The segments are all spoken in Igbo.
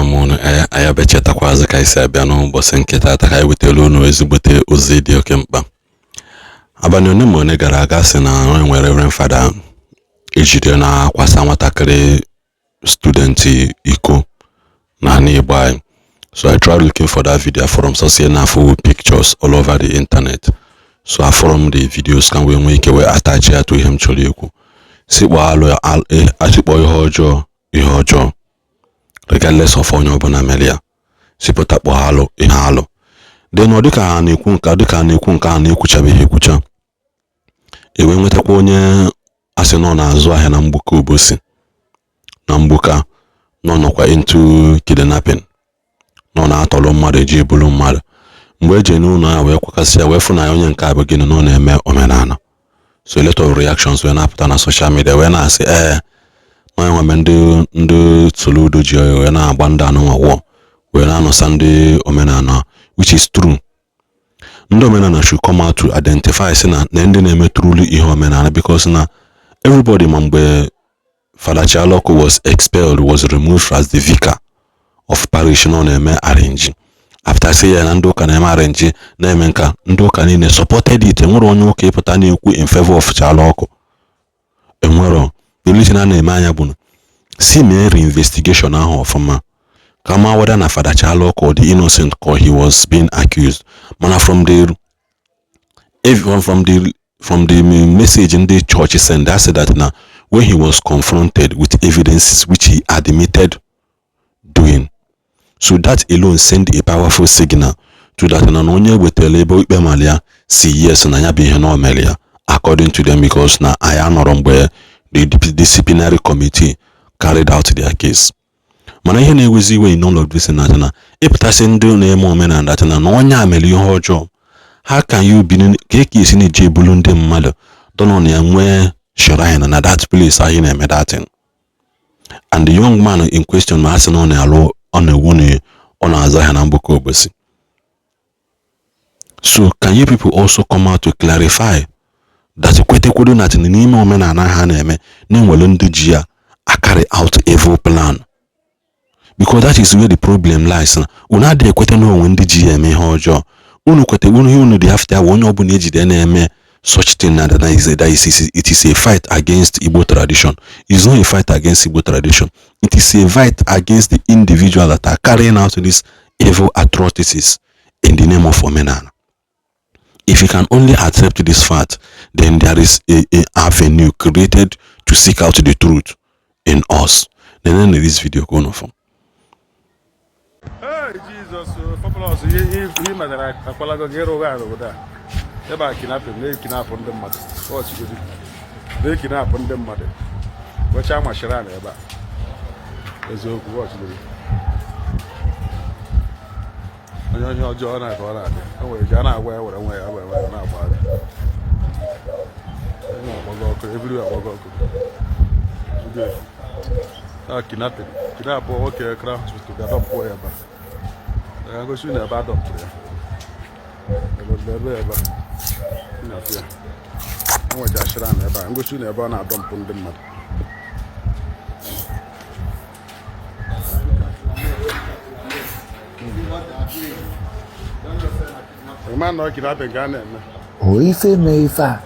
Ekenekwa m unu. Anyị abịachetakwaazị ka anyị si abịa n'ụbọchị nke taata ka anyị wetara unu ezigbote ozi dị oke mkpa. Abalị one ma one gara aga, sị na e nwere Reverend Fada ejide na-akwasa nwatakịrị student iko n'ala Igbo anyị. So I tried looking for that video from sọsọ na-afụ pictures all over the internet. So afọrọ m the videos ka m wee nwee ike wee attach ya to ihe m chọrọ ikwu. Si kpọọ alụ, achịkpọ ihe ọjọọ ihe ọjọọ, regardless of onye ọbụla mere ya. Si pụta kpọọ alụ ihe alụ. Then ọ dịka a na-ekwu nke, dịka a na-ekwu nke a na-ekwuchabeghị ekwucha, e wee nwetakwa onye asị nọ na-azụ ahịa na Mgbuka Obosi na Mgbuka, nọ nọkwa into kidnapping, nọ na-atọrọ mmadụ eji ebulu mmadụ. Mgbe eji n'ụlọ ya wee kwakasị ya, wee fụ na onye nke a bụ gịnị na ọ na-eme omenala. So a lot of reactions wee na-apụta na social media, wee na-asị ee, na onye nweme ndị Soludo ji wee na-agba ndị anụnwa wọ wee na-anụsa ndị omenala, which is true. Ndị omenala should come out to identify sị na ndị na-eme truly ihe omenala, because na everybody ma mgbe Fada Chialọkụ was expelled, was removed as the vicar of parish, nọ na-eme arrange. After say ya na ndị ụka na-eme arrange, na-eme nka, ndị ụka niile supported it. Enwere onye ụka ịpụta na-ekwu in favor of Chialọkụ? Enwero. The only thing a na-eme anya bụ si mee reinvestigation ahụ ọfụma ka ma whether na Fada Chialọkụ dị innocent or he was being accused. Mana from the message ndị church send, I said that na when he was confronted with evidences which he admitted doing so, that alone send a powerful signal to that na onye wetara ebe ikpe mara ya si yes, na ya bụ ihe na o mere ya, according to them, because na anyị anọrọ mgbe the disciplinary committee carried out their case. Mana ihe na-ewezi iwe in all of this na ịpụtasị ndị na-eme omenala na onye a mere ihe ọjọọ, how can you be ka esi na-eji ebulu ndị mmadụ dọnọ na ya nwee shrine na that place anyị na-eme that thing? And the young man in question, ma a sị na ọ na-alụ, ọ na-ewu na ọ na-azụ ahịa na Mgbakọ Obosi. So can you people also come out to clarify that kwetekwedo na n'ime omenala ha na-eme na-enwere ndị ji ya carry out evil plan? Because that is where the problem lies. Na unu adịghị ekweta na onwe ndị ji ya eme ihe ọjọọ. Unu kweta unu ihe unu dị after bụ onye ọbụla ejide na-eme such thing, na that is it is a fight against Igbo tradition. It's not a fight against Igbo tradition, it is a fight against the individual that are carrying out these evil atrocities in the name of omenala. If you can only accept this fact, then there is a avenue created to seek out the truth in us. Then in this video go on from Hey, Jesus, Fabulous, ihe metara akwalago gị ịrụ ụgha n'obodo a. Ebe a kidnapping na-ekidnapụ ndị mmadụ. Ọchịgodi na-ekidnapụ ndị mmadụ. Wechaa ma shrine ebe a. Eziokwu, ọchịgodi. Onye onye ọjọọ na ka ọ na-adị. O nwere ike a na-agwa ya were nwa ya were nwa ya na-agba agha. Onye agbago ọkụ, everywhere agbago ọkụ. Today. Ah, kidnapping. Kidnap nwoke Crown Hospital ga-adọmpụ ya ebe a. Ya gosi na ebe a dọmpụrụ ya. Ebe ebe a. Na-afụ ya. E nwecha shrine ebe a. Ngosi na ebe ọ na-adọmpụ ndị mmadụ. Ịma na ọ kidnapping ka a na-eme. O ife mee ife a,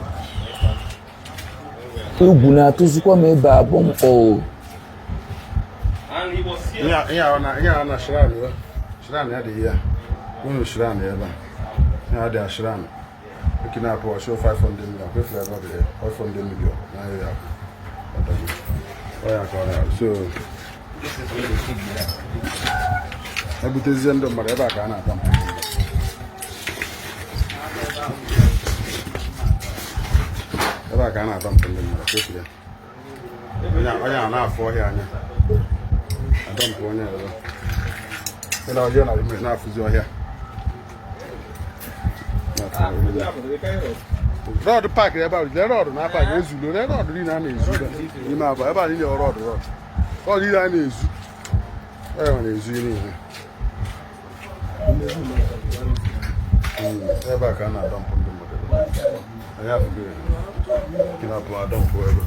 egwu na-atụzikwa m ebe a bụ mkpọ o. Ihe a na ihe a na shrine ya. Shrine ya dị ya. Unu shrine ebe a. Ihe a dị a shrine. Kidnap ọ show 500 million. Kwefere ebe ọ dị ya. 500 million. Na ya. Ọ ya ka ọ na. So ebutezie ndị mmadụ ebe a ka a na-ata mpụ. Ebe a ka a na-ata mpụ ndị mmadụ kwefere ya. Onye a na-afụ ọhịa anya. Adọmpụ onye ebe. Onye ọhịa na na-afụzi ọhịa. Rod park ebe a, lee rod na park ezulu, lee rod niile a na-ezu n'ime Aba ebe a niile, rod rod rod niile a na-ezu, e na-ezu ihe niile. Ebe a ka a na-adọmpụ ndị mmadụ. Anyị afụgo ya. Kidnap adọmpụ ebe.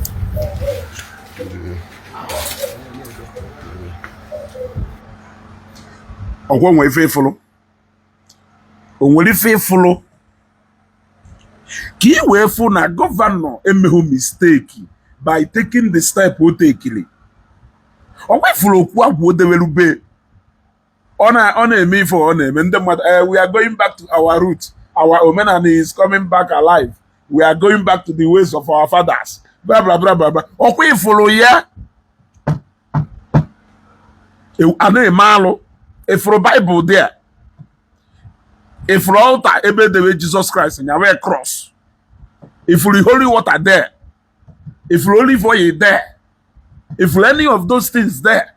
Ọkwa nwe ife ịfụlụ, o nwere ife ịfụlụ ka ị wee fụ na governor emeghị mistake by taking the step o tekili. Ọkwa ifụrụ okwu agwụ o dewelu be ọ na-eme ife ọ na-eme ndị mmadụ. We are going back to our root. Our omenala is coming back alive. We are going back to the ways of our fathers, blah blah blah blah blah. Ọkwa ifụrụ ya a na-eme alụ. Ifụrụ Bible there, ifụrụ altar ebe edebe Jesus Christ nyawe cross, ifụrụ holy water there, ifụrụ olive oil there, ifụrụ any of those things there.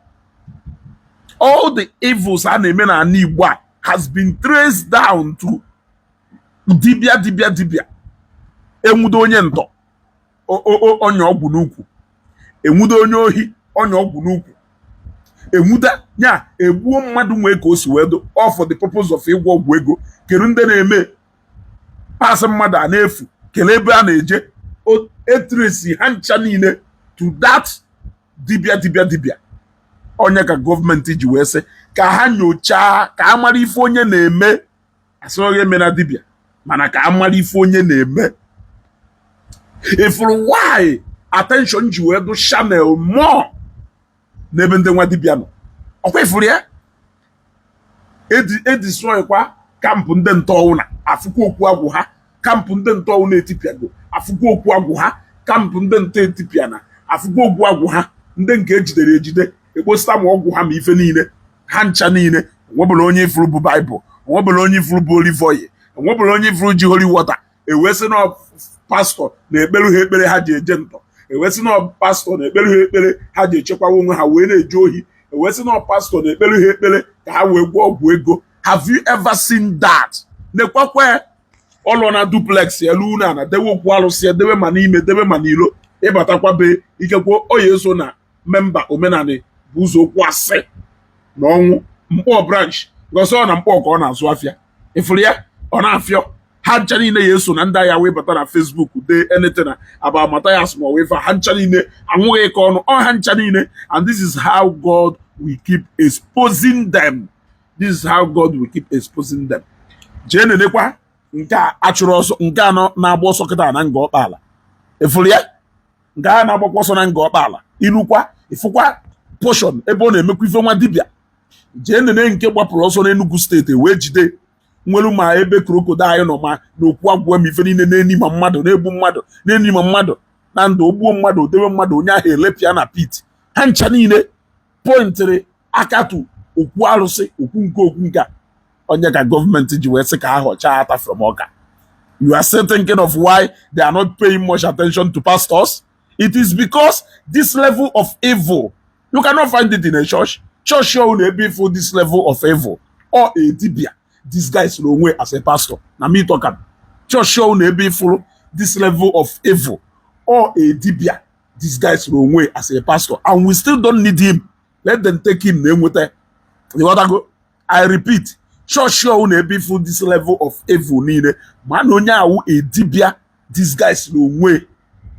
All the evils a na-eme n'ala Igbo a has been traced down to dibịa, dibịa, dibịa. Enwudo onye ntọ, ọnya ọgwụ n'ukwu. Enwudo onye ohi, ọnya ọgwụ n'ukwu. Enwuda nya egbuo mmadụ nwee ka o si wee do, all for the purpose of ịgwọ ọgwụ ego. Kedu ndị na-eme pasị mmadụ a na-efu? Kelee ebe a na-eje etresi ha ncha niile to that dibịa, dibịa, dibịa. Onye ka gọọmenti ji wee sị ka ha nyochaa ka a mara ife onye na-eme. Asị onye eme na dibịa, mana ka a mara ife onye na-eme. Ifuru why attention ji wee do channel more n'ebe ndị nwa dibịa nọ? Ọkwa ifuru ya edestroy kwa camp ndị ntọwụ na afụkwa okwu agwụ ha. Camp ndị ntọwụ na-etipịago, afụkwa okwu agwụ ha. Camp ndị ntọ etipịa na afụkwa okwu agwụ ha. Ndị nke ejidere ejide, ekposita ma ọgwụ ha ma ife niile ha ncha niile. Onwebụla onye ifuru bụ Bible, onwebụla onye ifuru bụ olive oil, onwebụla onye ifuru ji holy water. Ewee sị na pastor na-ekpere ha ekpere ha ji eje ntọ. Ewee sị na pastor na-ekpere ha ekpere ha ji echekwawa onwe ha wee na-eje ohi. Ewee sị na pastor na-ekpere ha ekpere ka ha wee gwọọ ọgwụ ego. Have you ever seen that? Nekwakwe ọlụ na duplex elu unu na dewe okwu alụsị, edewe ma n'ime, debe ma n'ilo. Ịbatakwa be ikekwe oya eso na member omenani bụ ụzọ okwu asị na ọnwụ Mkpọ branch gosi ọ na Mkpọ ka ọ na-azụ afịa. Ịfụrụ ya ọ na-afịọ ha ncha niile ya eso na ndị agha wee bata na Facebook dee anything about Matthias ma ọ wee fa ha ncha niile anwụghị ka ọnụ ọ ha ncha niile. And this is how God will keep exposing them. This is how God will keep exposing them. Jee nenekwa nke a achụrụ ọsọ, nke a na-agba ọsọ kịta na Nga Ọkpala. Ịfụrụ ya, nke a na-agbakwa ọsọ na Nga Ọkpala. Ilukwa ịfụkwa portion ebe ọ na-emekwa ife nwa dibịa. Jee nene nke gbapụrụ ọsọ n'Enugu Steeti wee jide nwelu ma ebe crocodile nọ ma n'okwu agwụ ma ife niile na-eni ma mmadụ, na-egbu mmadụ, na-eni ma mmadụ na ndụ, ogbuo mmadụ, odewe mmadụ, onye ahụ elepịa na pit. Ha ncha niile pointịrị akatụ okwu arụsị, okwu nke okwu nke a. Onye ka gọọmenti ji wee sị ka ha họchaa ata from ọka? You are still thinking of why they are not paying much attention to pastors. It is because this level of evil, you cannot find it in a church. Church show na ebe ifo this level of evil or a dibia disguise onwe as a pastor. Na me talk am. Church show na ebe ifo this level of evil or a dibia disguise onwe as a pastor, and we still don't need him. Let them take him na enweta. Ịghọtago? I repeat, chọọchị ọwụ na ebe ifu this level of evil niile, ma na onye awụ a dibia disguise n'onwe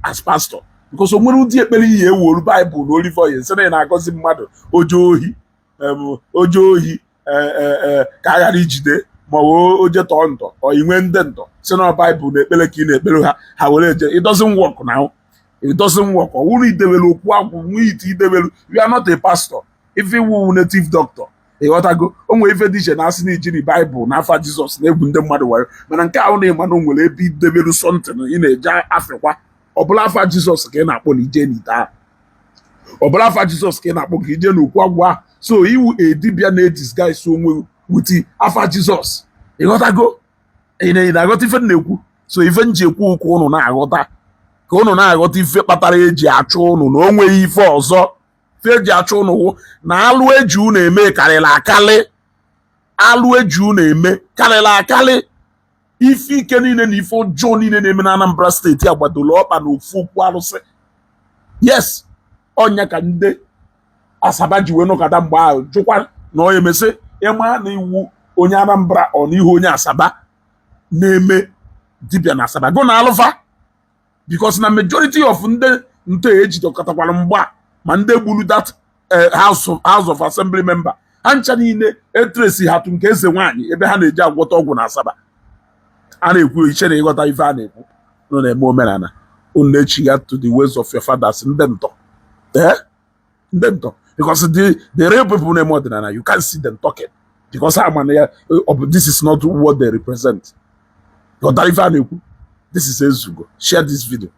as pastor, because o nwere ụdị ekpere iyi eworu Bible na olive oil sị na ị na-agọzi mmadụ oje ohi, oje ohi ka a ghara ijide, ma ọ bụ oje tọọ ntọ ọ inwe ndị ntọ si na Bible na ekpere ka ị na-ekpere ha, ha were eje. It doesn't work now. It doesn't work. Ọ wụrụ idewelu okwu agwụ nwee ite idewelu. You are not a pastor if you native doctor. Ịghọtago? O nwere ife dị iche na asị na ijiri Bible n'afa Jizọs na-egwu ndị mmadụ wayo, mana nke ahụ na ịma na o nwere ebe idebelu something ị na-eje afịkwa. Ọbụla afa Jizọs ka ị na-akpọ na ije n'ite ahụ, ọbụla afa Jizọs ka ị na-akpọ ka ije n'okwu agwụ ahụ. So iwu edibịa na-edisguise onwe with afa Jizọs. Ịghọtago? Ị na-aghọta ife m na-ekwu? So ife m ji ekwu okwu, ụnụ na-aghọta ka ụnụ na-aghọta ife kpatara eji achụ ụnụ na o nweghị ife ọzọ. Ife eji achụ ụnụ wụ na alụ eji ụnụ eme karịrị akarị. Alụ eji ụnụ eme karịrị akarị. Ife ike niile na ife ọjọọ niile na-eme na Anambra Steeti agbadoro ọkpa na ofu okwu arụsị. Yes, ọnya ka ndị Asaba ji wee nọkọta mgbe ahụ jụkwa na ọ emesị ịma na iwu onye Anambra ọ na ihe onye Asaba na-eme dibịa na Asaba go na alụfa, because na majority of ndị nto ejidekọtakwara mgba ma ndị gburu that House of Assembly member, Ha ncha niile etresi ha tụ nke eze nwaanyị ebe ha na-eji agwọta ọgwụ na Asaba. A na-ekwu iche na ịghọta ife a na-ekwu. Unu na-eme omenala, unu na-echigha to the ways of your fathers, ndị ntọ, eh, ndị ntọ, because the real people na-eme ọdịnala, you can't see them talking because ha ma na ya ọ bụ this is not what they represent. Ghọtara ife a na-ekwu? This is Ezugo. Share this video.